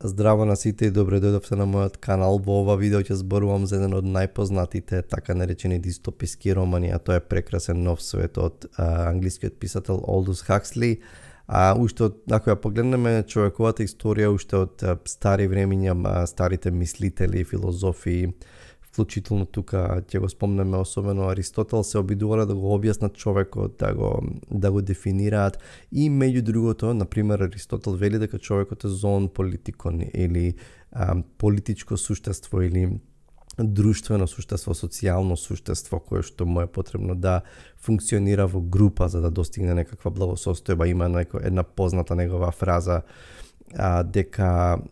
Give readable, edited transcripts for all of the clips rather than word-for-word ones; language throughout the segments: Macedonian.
Здраво на сите и добре дојдовте на мојот канал. Во ова видео ќе зборувам за еден од најпознатите така наречени дистописки романи, а тоа е Прекрасен нов свет од англискиот писател Олдус Хаксли. Уште од, ако ја погледнеме човековата историја, уште од стари времиња, старите мислители, филозофи, вклучително тука ќе го спомнеме особено Аристотел, се обидувале да го објаснат човекот, да го дефинираат и меѓу другото, на пример Аристотел вели дека човекот е зоон политикон или политичко суштество или друштвено суштество, социјално суштество кое што му е потребно да функционира во група за да достигне некаква благосостојба. Има една позната негова фраза дека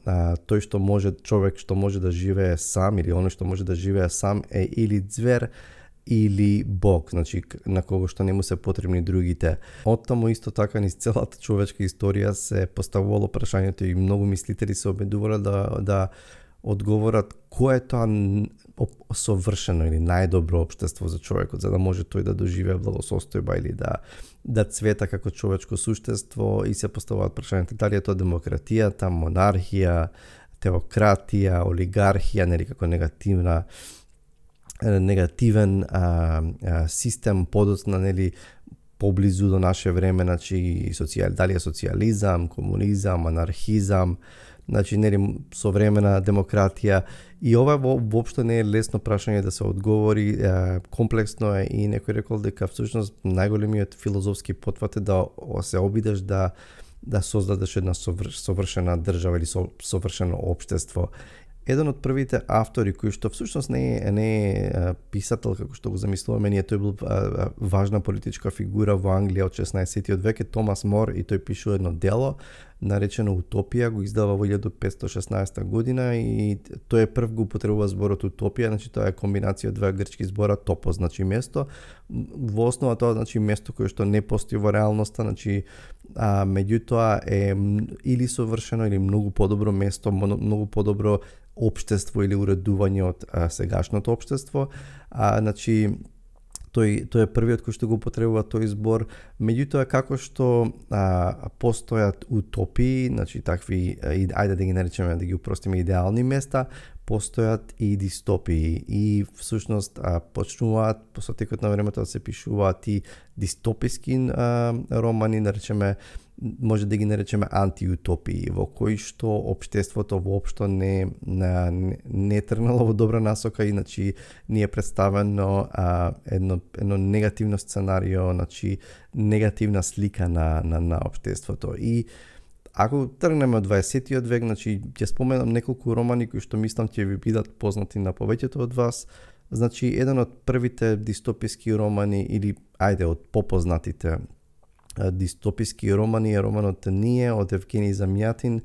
тој што може, човек што може да живее сам или оној што може да живее сам е или ѕвер или бог, значи на кого што не му се потребни другите. Оттаму исто така низ целата човечка историја се поставувало прашањето и многу мислители се обидувале да одговорат кој е тоа совршено или најдобро општество за човекот, за да може тој да доживее благосостојба или да цвета како човечко суштество, и се поставуваат прашањата дали е тоа демократијата, монархија, теократија, олигархија, нели како негативен систем подоцна, нели поблизу до наше време, значи дали е социјализам, комунизам, анархизам, значи нели современа демократија. И ова воопшто не е лесно прашање да се одговори, комплексно е, и некој рекол дека всушност најголемиот филозофски потват е да се обидеш да создадеш една совршена држава или совршено општество. Еден од првите автори кој што всушност не е писател како што го замислуваме ние, тој бил важна политичка фигура во Англија од 16 век, е Томас Мор, и тој пишува едно дело наречено Утопија, го издава во 1516 година, и тој прв го употребува зборот утопија, значи тоа е комбинација од два грчки збора, топос значи место, во основа тоа значи место кое што не постои во реалноста, значи меѓутоа е или совршено или многу подобро место, многу подобро општество или уредување од сегашното општество. Значи тој е првиот кој што го употребува тој збор. Меѓутоа како што постојат утопии, значи такви, ајде да ги наречеме, да ги упростиме, идеални места, постојат и дистопии, и всушност почнуваат со текот на времето да се пишуваат и дистописки романи, да речеме, може да ги наречеме антиутопии, во кои што општеството воопшто не тргнало во добра насока, иначи ни е представено едно негативно сценарио, значи негативна слика на општеството. И ако тргнеме од 20-тиот век, значи ќе споменам неколку романи кои што мислам ќе ви бидат познати на повеќето од вас. Значи еден од првите дистописки романи, или ајде од попознатите дистописки романи, е романот Ние од Евгений Замјатин,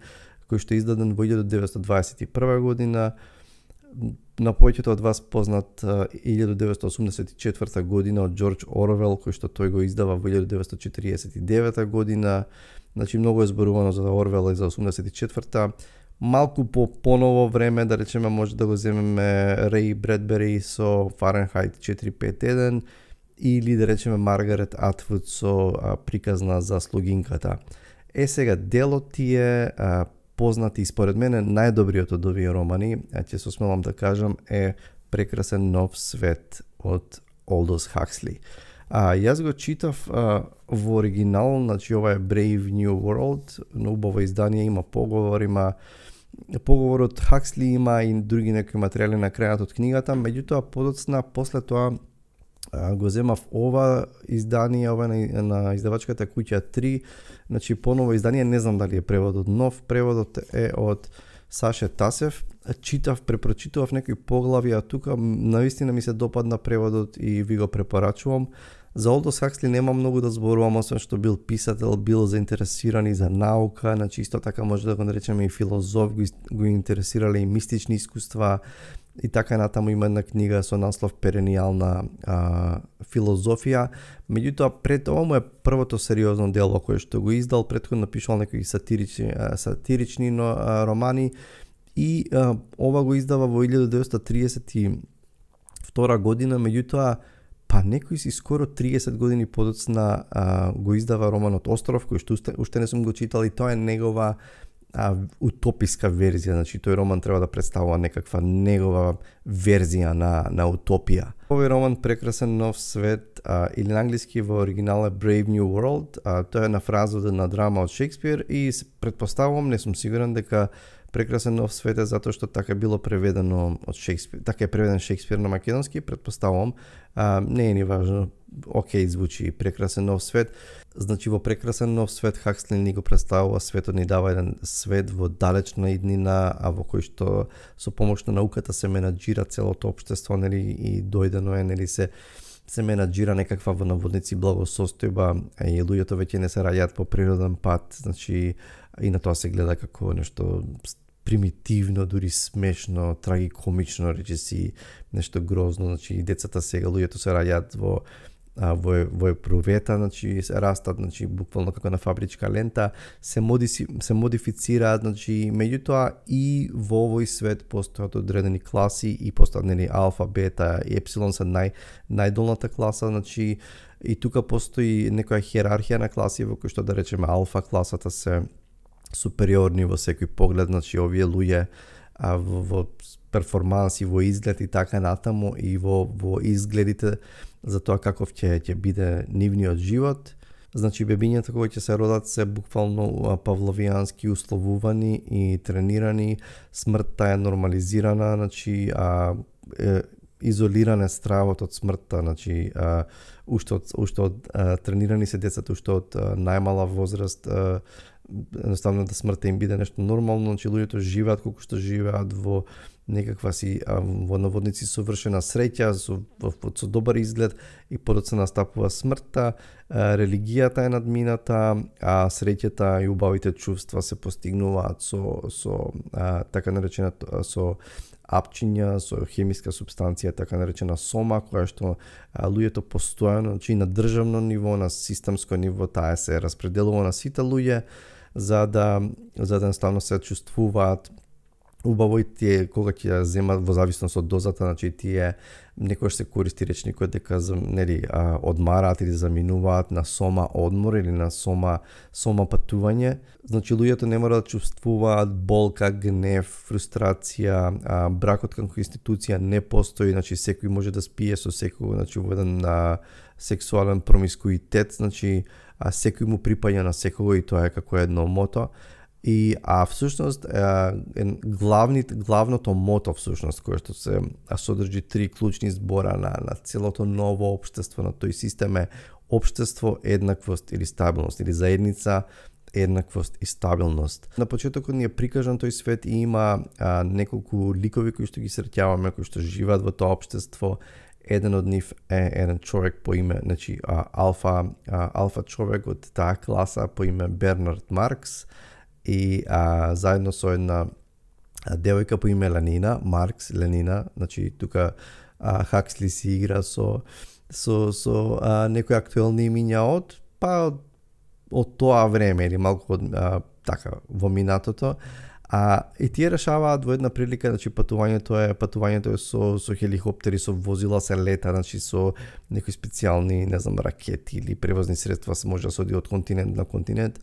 кој што е издаден во 1921 година. На повеќето од вас познат 1984 година од Џорџ Орвел, кој што тој го издава во 1949 година. Значи многу е зборувано за Орвел и за 84-та. Малку по поново време, да речеме, може да го земеме Реј Бредбери со Фаренхајт 451, или да речеме Маргарет Атвуд со Приказна за слугинката. Сега делот ти е познати и според мене најдобриот од овие романи, ќе се осмелам да кажам, е Прекрасен нов свет од Олдус Хаксли. Јас го читав во оригинал, значи ова е Brave New World, но убаво издание, има поговор од Хаксли, има и други некои материјали на крајот од книгата, меѓутоа подоцна после тоа го земав ова издание, ова на издавачката Куќа 3, значи поново издание, не знам дали е преводот нов, преводот е од Саше Тасев. Препрочитував некои поглави, а тука навистина ми се допадна преводот и ви го препорачувам. За Олдус Хаксли нема многу да зборувам, освен што бил писател, бил заинтересиран и за наука, значи исто така може да го наречеме и филозоф, го интересирале и мистични искуства, и така натаму има една книга со наслов Перенијална филозофија. Меѓутоа пред ова му е првото сериозно дело кое што го издал, претходно пишал некои сатирични романи, и ова го издава во 1932 година, меѓутоа некои си скоро 30 години подоцна го издава романот Остров, кој што уште не сум го читал, и тоа е негова утописка верзија, значи тој роман треба да представува некаква негова верзија на утопија. Овој роман Прекрасен нов свет или на англиски во оригинал е Brave New World, тоа е на фраза на драма од Шекспир и претпоставувам, не сум сигурен дека Прекрасен нов свет е затоа што така било преведено од Шекспир, така е преведен Шекспир на македонски, претпоставувам, не е ни важно, окей звучи Прекрасен нов свет. Значи во Прекрасен нов свет Хаксли ни го представува светот, ни дава еден свет во далечна иднина, во кој што со помош на науката се менаџира целото општество, нели, и дојдено е, нели, се менаџира некаква во наводници благосостојба, и луѓето веќе не се раѓаат по природен пат, значи и на тоа се гледа како нешто примитивно, дури смешно, трагикомично, речиси, нешто грозно, значи децата сега, луѓето се раѓаат во епрувета, значи се растат, значи буквално како на фабричка лента, се модифицираат, значи меѓутоа и во овој свет постојат одредени класи и постојат, нели, алфа, бета и епсилон се најдолната класа, значи и тука постои некоја хиерархија на класи во кој што, да речеме, алфа класата се супериорни во секој поглед, значи овие луѓе во перформанси, во изглед и така натаму, и во изгледите за тоа каков ќе биде нивниот живот. Значи бебињата кои ќе се родат се буквално павловијански условувани и тренирани, смртта е нормализирана, значи изолиран е стравот од смртта, значи уште од тренирани се децата уште од најмала возраст, едноставно да смртта им биде нешто нормално, значи луѓето живеат колку што живеат во некаква си во наводници совршена среќа, со добар изглед, и подоцна настапува смртта, религијата е надмината, а среќата и убавите чувства се постигнуваат со така наречената со апчиња, со хемиска субстанција така наречена сома, која што луѓето постојано, значи на државно ниво, на системско ниво, таа се распределува на сите луѓе за да едноставно се чувствуваат убаво, и тие кога ќе земат во зависност од дозата, значи тие некојаш се користи речникот дека нели одмараат или заминуваат на сома одмор или на сома патување. Значи луѓето не мора да чувствуваат болка, гнев, фрустрација, бракот како институција не постои, значи секој може да спие со секој, значи во еден сексуален промискуитет, значи секој му припаѓа на секого и тоа е како едно мото. И всушност главното мото всушност кое што се содржи три клучни збора на целото ново општество, на тој систем е општество, еднаквост или стабилност, или заедница, еднаквост и стабилност. На почетокот ни е прикажан тој свет и има неколку ликови кои што ги среќаваме, кои што живеат во тоа општество. Еден од нив е еден човек по име, значи алфа човек од таа класа по име Бернард Маркс, и заедно со една девојка по име Ленина, Ленина, значи тука Хаксли си игра со некои актуелни имиња од тоа време или малку така во минатото. И тие решаваат во една прилика, значи патувањето е со хеликоптери, со возила се лета, значи со некои специјални, не знам, ракети или превозни средства се може да се оди од континент на континент.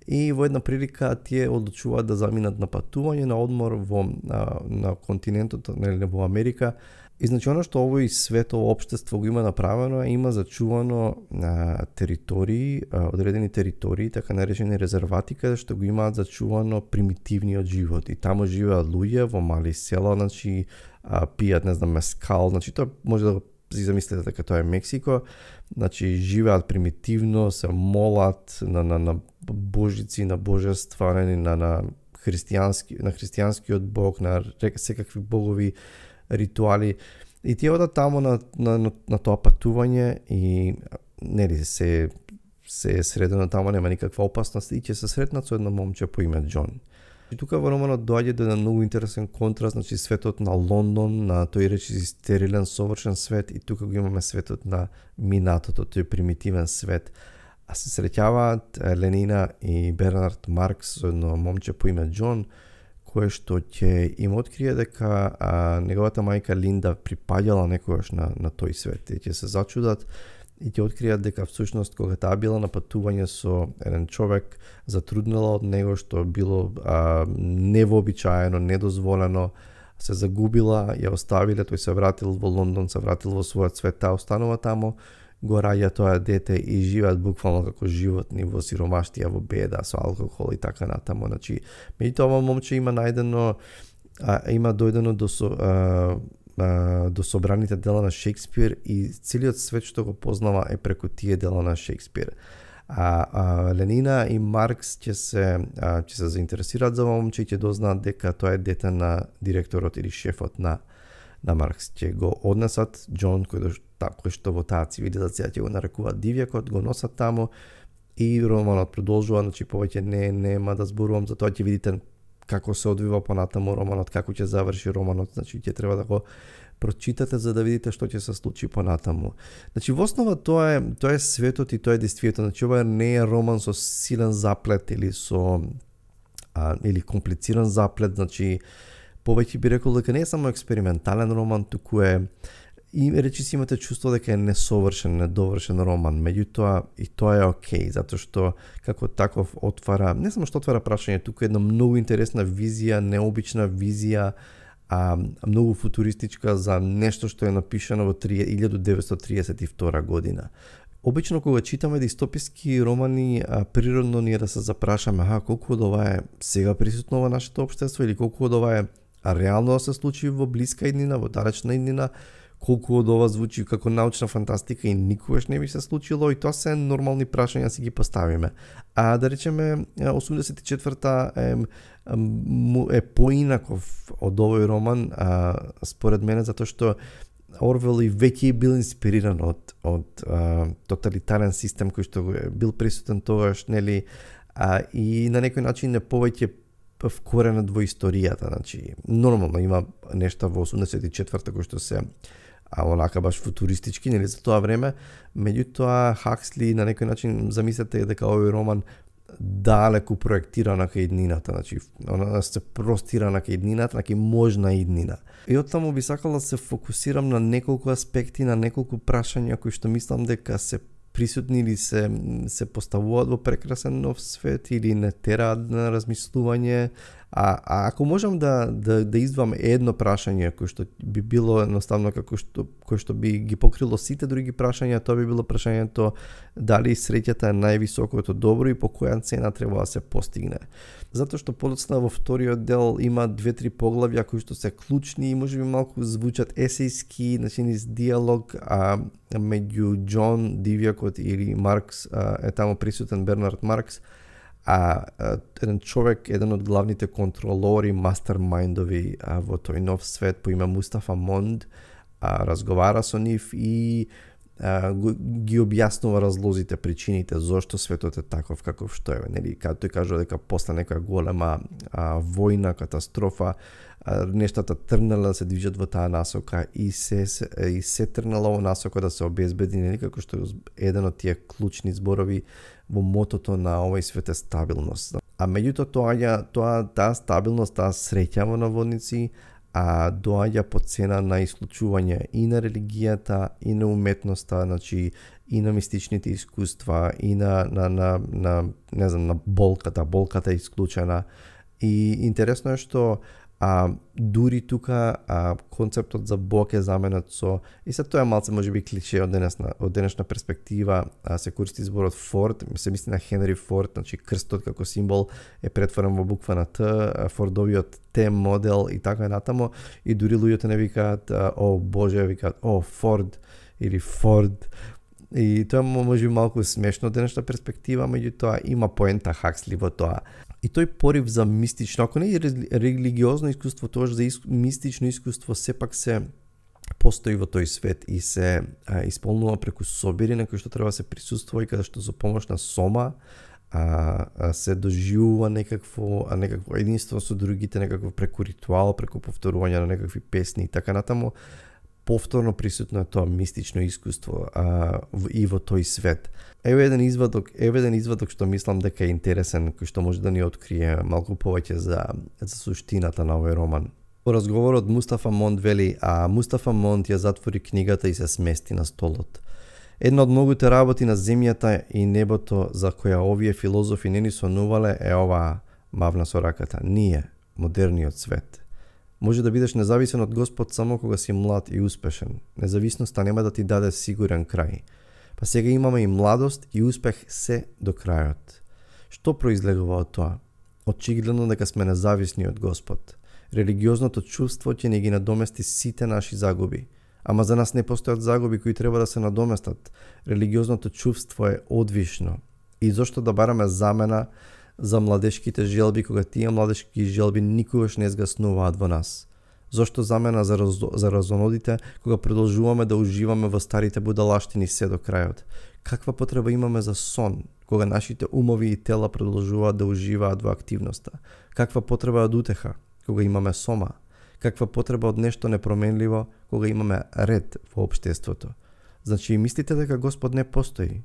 И во една прилика тие одлучуваат да заминат на патување, на одмор на континентот, нели во Америка. И значи оно што овој светово општество го има направено, има зачувано територии, одредени територии, така наречени резервати, каде што го имаат зачувано примитивниот живот. И таму живеат луѓе во мали села, значи пијат, не знам, мескал, значи тоа може да си замислите дека тоа е Мексико, значи живеат примитивно, се молат на божици, на божества, на христијанскиот бог, на секакви богови ритуали, и тие одат таму на тоа патување и нели се средено таму, нема никаква опасност, и ќе се сретнат со едно момче по име Џон. И тука во романот доаѓа до еден многу интересен контраст, значи светот на Лондон, на тој речиси стерилен, совршен свет, и тука го имаме светот на минатото, тој примитивен свет. Се среќаваат Ленина и Бернард Маркс со едно момче по име Џон, кое што ќе им открие дека неговата мајка Линда припаѓала некогаш на тој свет. И ќе се зачудат и ќе откријат дека всушност кога таа била на патување со еден човек, затруднела од него, што било невообичаено, недозволено, се загубила, ја оставиле, тој се вратил во Лондон, се вратил во својот свет, таа останува таму, го раѓа тоа дете и живеат буквално како животни во сиромаштија, во беда, со алкохол и така натаму. Значи, меѓутоа ова момче има најдено, има дојдено до собраните дела на Шекспир и целиот свет што го познава е преку тие дела на Шекспир. Ленина и Маркс ќе се заинтересираат за ова момче и ќе дознаат дека тоа е дете на директорот или шефот на Маркс. Ќе го однесат Џон, кој што во таа цивилизација ќе го нарекуваат дивјакот, го носат таму и романот продолжува, значи повеќе нема да зборувам за тоа, ќе видите како се одвива понатаму романот, како ќе заврши романот, значи ќе треба да го прочитате за да видите што ќе се случи понатаму. Значи во основа тоа е светот и тоа е действието. Значи ова не е роман со силен заплет или или комплициран заплет, значи повеќе би рекол дека не е само експериментален роман, туку е и речиси имате чувство дека е несовршен, недовршен роман, меѓутоа и тоа е окей, затоа што како таков отвара, не само што отвара прашање, туку една многу интересна визија, необична визија, многу футуристичка за нешто што е напишано во 1932 година. Обично кога читаме дистописки романи, природно ни е да се запрашаме, колку од ова е сега присутно во нашето општество или колку од ова е реално да се случи во блиска иднина, во далечна иднина, колку од ова звучи како научна фантастика и никогаш не би се случило, и тоа се нормални прашања си ги поставиме. Да речеме 84-та е поинаков од овој роман, според мене, затоа што Орвел и веќе бил инспириран од тоталитарен систем кој што бил присутен тогаш, нели, и на некој начин е повеќе вкоренет во историјата, значи нормално има нешта во 84-та кои што се онака баш футуристички, нели, за тоа време, меѓутоа Хаксли на некој начин замислете дека овој роман далеку проектира на кај иднината, значи она се простира на кај иднината, на кај можна иднина. И оттаму би сакал да се фокусирам на неколку аспекти, на неколку прашања кои што мислам дека се присутни или се поставуваат во прекрасен нов свет или не тераат на размислување. Ако можам да издвам едно прашање кој што би било едноставно кој што би ги покрило сите други прашања, тоа би било прашањето дали среќата е највисокото добро и по која цена треба да се постигне. Затоа што подоцна во вториот дел има 2-3 поглавја кои што се клучни и можеби малку звучат есејски, значи низ диалог меѓу Џон, дивјакот, или Маркс, е таму присутен Бернард Маркс, еден човек, еден од главните контролори, мастермайндови во тој нов свет по име Мустафа Монд, разговара со нив и ги објаснува разлозите, причините зошто светот е таков каков што е, нели, тој кажува дека после некоја голема војна, катастрофа, нештата тргнала да се движат во таа насока и се тргнало во насока да се обезбеди, нели, како што еден од тие клучни зборови во мотото на овој свет е стабилност. Меѓутоа таа стабилност, таа среќа во наводници, доаѓа по цена на исклучување и на религијата, и на уметноста, значи и на мистичните искуства, и на не знам, на болката. Болката е исклучена. И интересно е што дури тука концептот за Бог е заменет со, и се тоа е малце можеби клише од денешна перспектива, се користи зборот Форд, се мисли на Хенри Форд, значи крстот како символ е претворен во буква на Т, Фордовиот Т модел и така натаму, и дури луѓето не викаат о Боже, викаат о Форд или Форд. И тоа може би малку смешно од денешна перспектива, меѓутоа има поента Хаксли во тоа. И тој порив за мистично, ако не е религиозно искуство, тоа за мистично искуство сепак се постои во тој свет и се исполнува преку собири на кои што треба да се присуствува и каде што со помош на сома се доживува некакво единство со другите, некакво преку ритуал, преку повторување на некакви песни и така натаму. Повторно присутно е тоа мистично искуство и во тој свет. Еве еден извадок што мислам дека е интересен, кој што може да ни открие малку повеќе за суштината на овој роман. Во разговорот Мустафа Монд вели, Мустафа Монд ја затвори книгата и се смести на столот. Една од многуте работи на земјата и небото за која овие филозофи не ни сонувале е оваа мавна со раката. Ние, модерниот свет. Може да бидеш независен од Господ само кога си млад и успешен. Независноста нема да ти даде сигурен крај. Па сега имаме и младост и успех се до крајот. Што произлегува од тоа? Очигледно дека сме независни од Господ. Религиозното чувство ќе ни ги надомести сите наши загуби. Ама за нас не постојат загуби кои треба да се надоместат. Религиозното чувство е одвишно. И зошто да бараме замена за младешките желби, кога тие младешки желби никогаш не згаснуваат во нас? Зошто замена за разонодите, кога продолжуваме да уживаме во старите будалаштини се до крајот? Каква потреба имаме за сон, кога нашите умови и тела продолжуваат да уживаат во активноста? Каква потреба од утеха, кога имаме сома? Каква потреба од нешто непроменливо, кога имаме ред во општеството? Значи, мислите дека Господ не постои?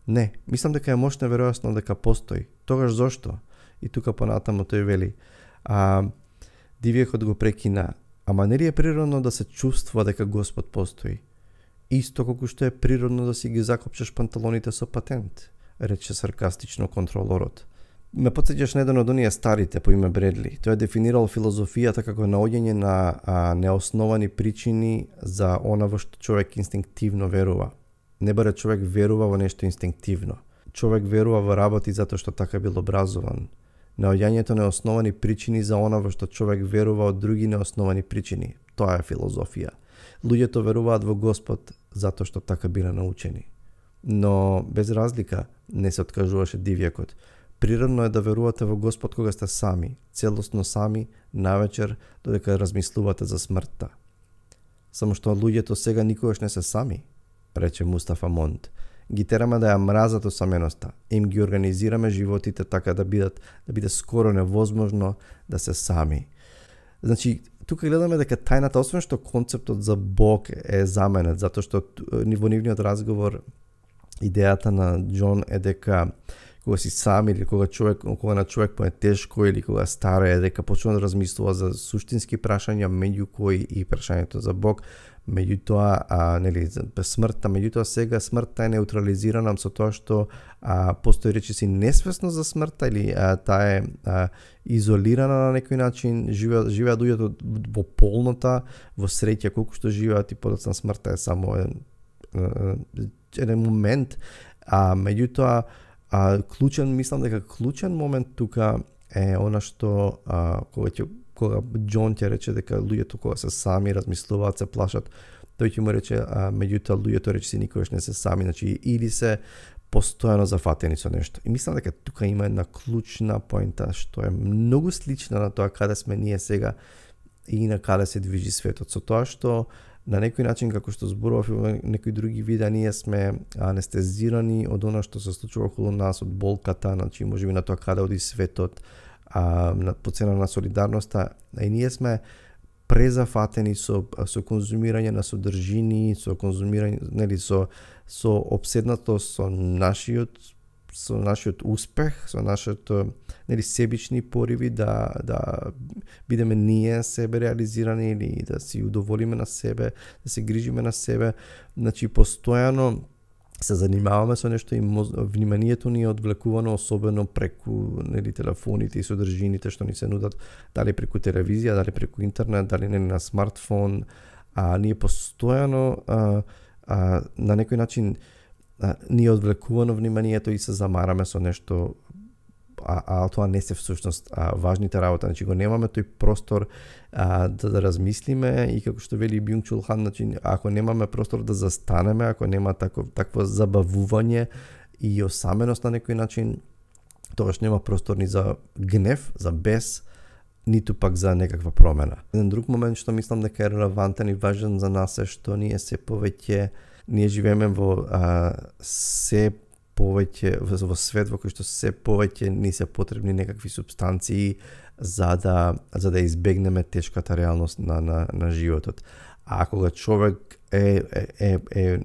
Не, мислам дека е мощно веројасно дека постои. Тогаш зошто? И тука понатаму тој вели, Дивјакот го прекина, ама нели е природно да се чувствува дека Господ постои? Исто колку што е природно да си ги закопчеш панталоните со патент, рече саркастично контролорот. Ме потсеќаш на еден од оние старите по име Бредли. Тој е дефинирал филозофијата како наоѓање на неосновани причини за она во што човек инстинктивно верува. Не баре човек верува во нешто инстинктивно. Човек верува во работи затоа што така бил образован. Наоѓањето на основани причини за она во што човек верува од други неосновани причини. Тоа е филозофија. Луѓето веруваат во Господ затоа што така биле научени. Но без разлика не се откажуваше Дивјакот. Природно е да верувате во Господ кога сте сами, целосно сами, навечер, додека размислувате за смртта. Само што луѓето сега никогаш не се сами, рече Мустафа Монт. Ги тераме да ја мразат осаменоста, им ги организираме животите така да биде скоро невозможно да се сами. Значи, тука гледаме дека тајната, освен што концептот за Бог е заменет, затоа што во нивниот разговор идејата на Џон е дека кога си сам или кога на човек му е тешко или кога старе е дека почнува да размислува за суштински прашања, меѓу кои и прашањето за Бог, меѓутоа нели смртта, меѓутоа сега смртта е неутрализирана со тоа што постои речиси несвесно за смртта или таа е изолирана на некој начин, живеат луѓето во полнота, во среќа колку што живеат и подоцна смртта е само еден момент, меѓутоа мислам дека клучен момент тука е она што кога Џон ќе рече дека луѓето кога се сами размислуваат, се плашат, тој ќе му рече меѓутоа луѓето речиси никогаш не се сами, значи или се постојано зафатени со нешто. И мислам дека тука има една клучна поинта што е многу слична на тоа каде сме ние сега и на каде се движи светот. Со тоа што на некој начин, како што зборував и во некои други видеа, ние сме анестезирани од она што се случува околу нас, од болката, значи можеби на тоа каде оди светот, по цена на солидарноста, и ние сме презафатени со конзумирање на содржини, со конзумирање, нели, со обседнатост со нашиот успех, со нашето нели себични пориви да бидеме ние себе реализирани или да си удоволиме на себе, да се грижиме на себе. Значи постојано се занимаваме со нешто и вниманието ни е одвлекувано особено преку нели телефоните и содржините што ни се нудат, дали преку телевизија, дали преку интернет, дали нели на смартфон, ние постојано на некој начин ни е одвлекувано вниманието и се замараме со нешто, тоа не се всушност важните работи, значи го немаме тој простор да размислиме и како што вели Бјунг-Чул Хан, значи ако немаме простор да застанеме, ако нема такво забавување и осаменост на некој начин, тогаш нема простор ни за гнев, за бес, ниту пак за некаква промена. Еден друг момент што мислам дека е релевантен и важен за нас е што ние живееме во се повеќе во свет во кој што се повеќе ни се потребни некакви супстанции за да избегнеме тешката реалност на животот. А кога човек е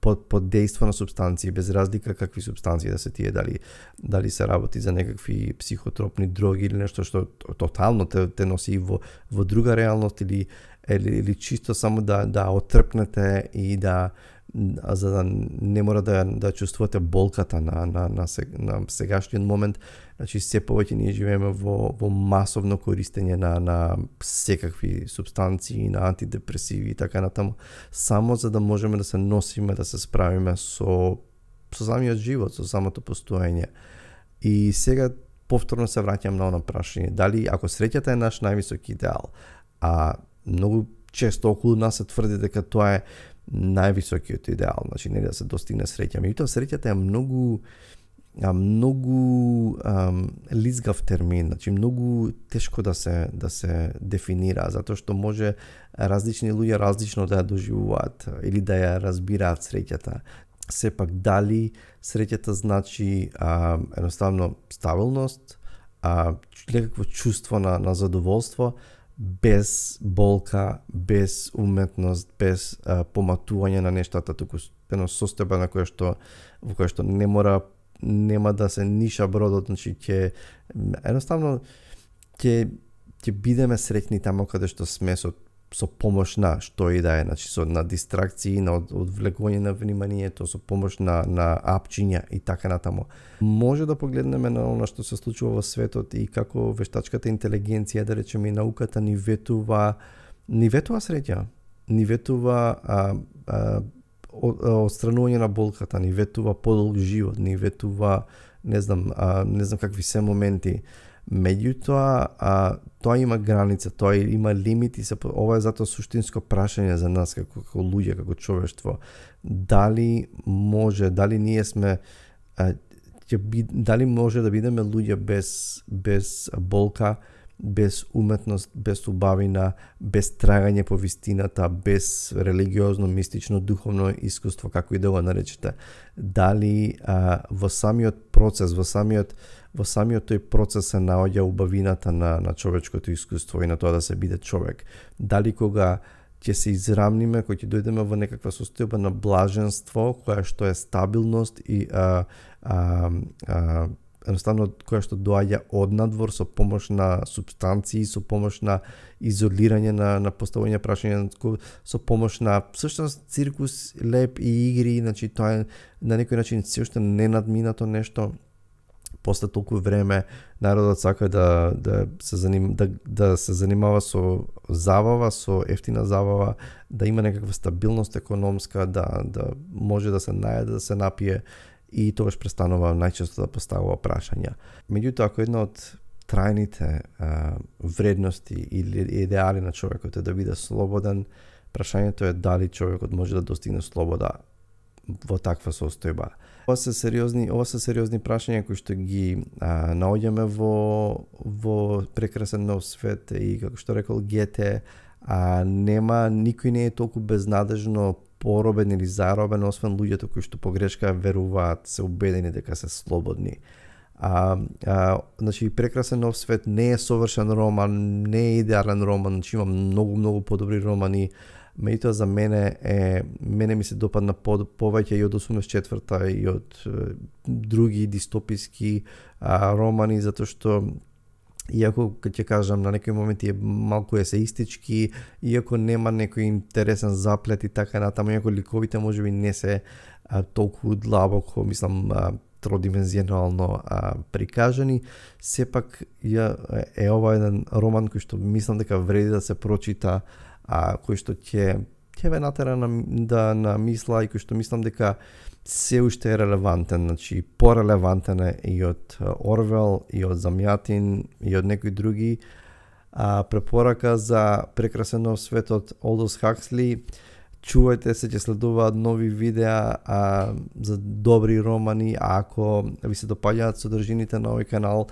под дејство на субстанции, без разлика какви субстанции да се тие, дали се работи за некакви психотропни дроги или нешто што тотално те носи во друга реалност или чисто само да отрпнете и да за да не мора да чувствувате болката на сегашниот момент. Значи се повеќе ние живееме во масовно користење на секакви супстанции, на антидепресиви и така натаму, само за да можеме да се носиме, да се справиме со самиот живот, со самото постоење. И сега повторно се враќам на она прашање, дали ако среќата е наш највисок идеал, а многу често околу нас се тврди дека тоа е највисокиот идеал, значи не да се достигне среќа. Меѓутоа среќата е многу лизгав термин, значи многу тешко да се дефинира, затоа што може различни луѓе различно да ја доживуваат или да ја разбираат среќата. Сепак дали среќата значи едноставно стабилност, некакво чувство на задоволство, без болка, без уметност, без поматување на нештата, туку едно состојба во која што нема да се ниша бродот, значи едноставно ќе бидеме среќни таму каде што сме со помош на што и да е, значи на дистракции, на одвлекување на вниманието, со помош на апчиња и така натаму. Може да погледнеме на она што се случува во светот и како вештачката интелигенција, да речеме, и науката ни ветува среќа, ни ветува отстранување на болката, ни ветува подолг живот, ни ветува не знам какви се моменти. Меѓутоа, тоа има граница, тоа има лимити, ова е затоа суштинско прашање за нас како луѓе, како човештво. Дали ние сме дали може да бидеме луѓе без болка, без уметност, без убавина, без трагање по вистината, без религиозно, мистично, духовно искуство, како и да го наречете. Дали во самиот процес, во самиот тој процес се наоѓа убавината на човечкото искуство и на тоа да се биде човек. Дали кога ќе се израмниме, кога ќе дојдеме во некаква состојба на блаженство, која што е стабилност и едноставно која што доаѓа однадвор со помош на супстанции, со помош на изолирање на поставување прашања, со помош на всушност циркус, леп и игри, значи тоа е на некој начин се уште ненадминато нешто. После толку време народот сака да се занимава со забава, со ефтина забава, да има некаква стабилност економска, да може да се најде, да се напие, и тогаш престанува најчесто да поставува прашања. Меѓутоа, ако една од трајните вредности или идеали на човекот е да биде слободен, прашањето е дали човекот може да достигне слобода во таква состојба. Ова се сериозни прашања кои што ги наоѓаме во Прекрасен нов свет, и како што рекол Гете, никој не е толку безнадежно поробен или заробен, освен луѓето кои што погрешка веруваат, се убедени дека се слободни. Значи, Прекрасен нов свет не е совршен роман, не е идеален роман, значи има многу подобри романи. Меѓутоа за мене ми се допадна повеќе и од 84-та и од други дистописки романи, затоа што иако, ќе кажам, на некои моменти е малку есеистички, иако нема некој интересен заплет и така натаму, иако ликовите можеби не се толку длабоко, мислам, тродимензионално прикажани, сепак е ова еден роман кој што мислам дека вреди да се прочита, кој што ќе ве натера на мисла, и кој што мислам дека се уште е релевантен, значи порелевантен е и од Орвел, и од Замјатин, и од некои други. Препорака за Прекрасен нов свет од Олдос Хаксли. Чувајте се, ќе следуваат нови видеа за добри романи, ако ви се допаѓаат содржините на овој канал,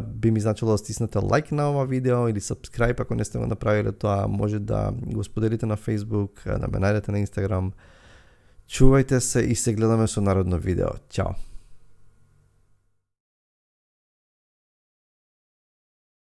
би ми значило да стиснете лайк на ова видео или subscribe ако не сте го направиле тоа, може да го споделите на Facebook, да ме најдете на Instagram. Чувајте се и се гледаме со народно видео. Ćao!